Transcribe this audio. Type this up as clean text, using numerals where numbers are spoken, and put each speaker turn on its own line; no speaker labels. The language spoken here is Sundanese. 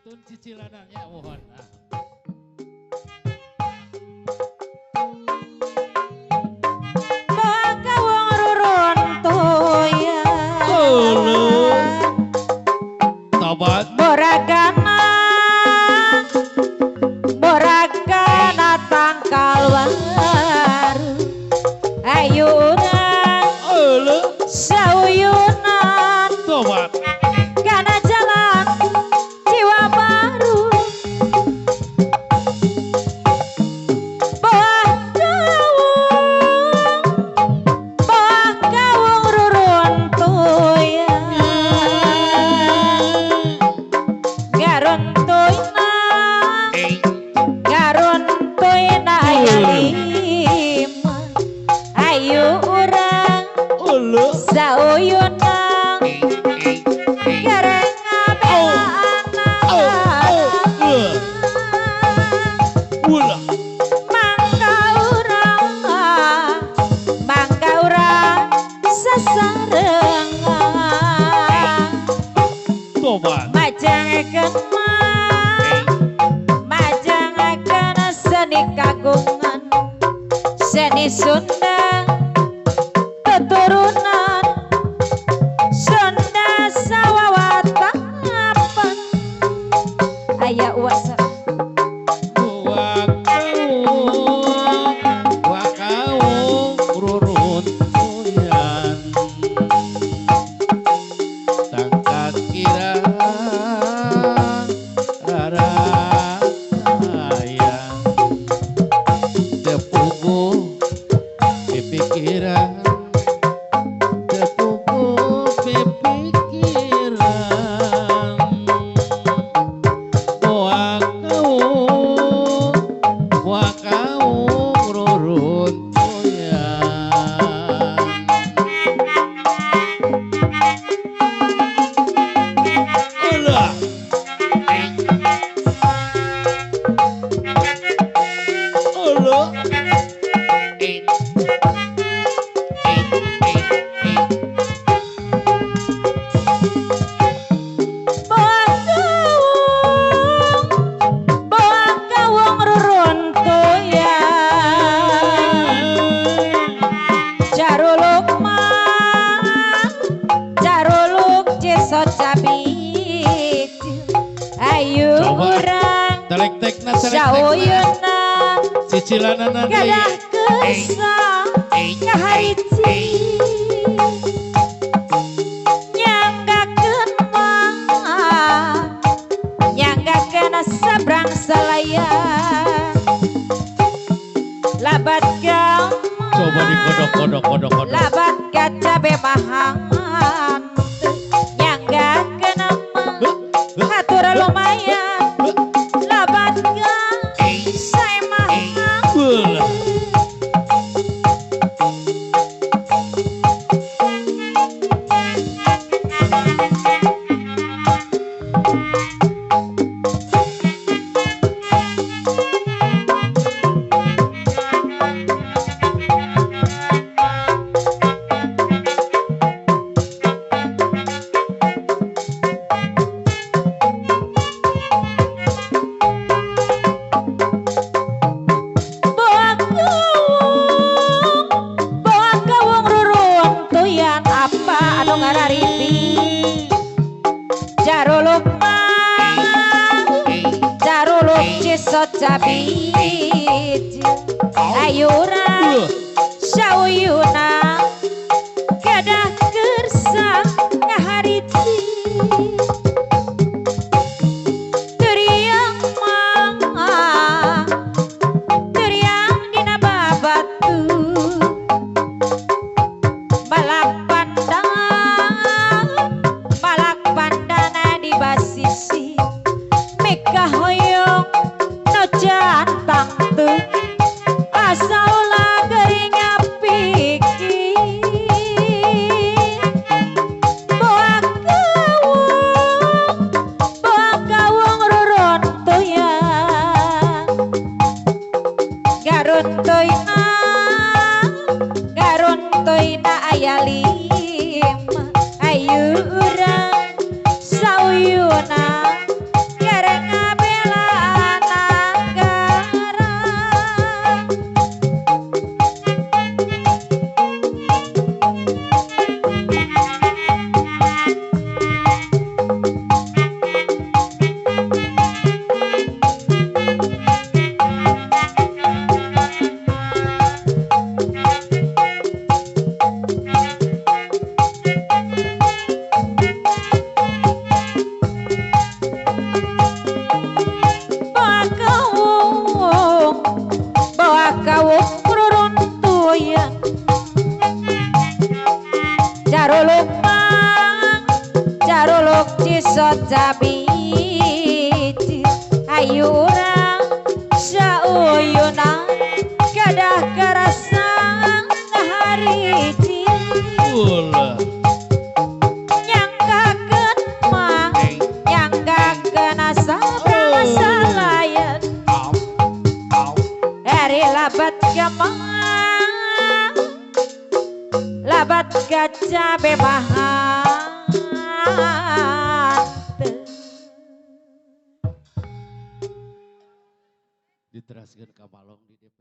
Pantun cicilanannya mohon.
Baka wong ruruntuyan.
Tobat.
Boragana, boragana tangkal waru. Ayunan, sauyunan.
Tobat.
Kana jalan jiwa baru. Boah kawung ruruntuyan. Garuntuina, garuntuina aya lima. Ayu urang sauyunan. Gareng ngabela anak. Mangga urang sasarengan. Majangakeun mah, majangakeun seni kagungan, seni Sunda keturunan, Sunda sawawatapan. Aya uasa.
Wakau ruruntuyan. Tangkat kira rarayang. Tepugu pipikiran, tepugu pipikiran. Wakau ruruntuyan. Ulah. Ulah.
Boa kawung ruruntuyan. Jaruluk mah, jaruluk jeso cabik. Ayu urang
Telek-tekna, telek-tekna.
sauyunan.
Cicilanana deui.
Gadah kersa kahariji. Nyanggakeun mah, nyanggakeun sabrang salaya. Labat gama,
Coba dikodok, kodok, kodok, kodok.
labat kacabe mahangan. Nyanggakeun mah, hatur lumayan. Labat gama, saemahan.
Ulah.
Boa kawung ruruntuyan apa anu ngarariti. Jaruluk mah, jaruluk cisot cabiji. Ayu urang sauyunan, gadah kersa ngahariti. Teriang mah, teriang dina babatu. Balak pandana di basisi. Meka hoyong no jantang teu. Asa ulah geuring ngapikir. Boa kawung ruruntuyan. Garuntuina, garuntuina aya lima. Ayu urang sauyunan, gareng Ari labat gamang labat kaca bemahan.
Diteraskeun ka Malong di DPR.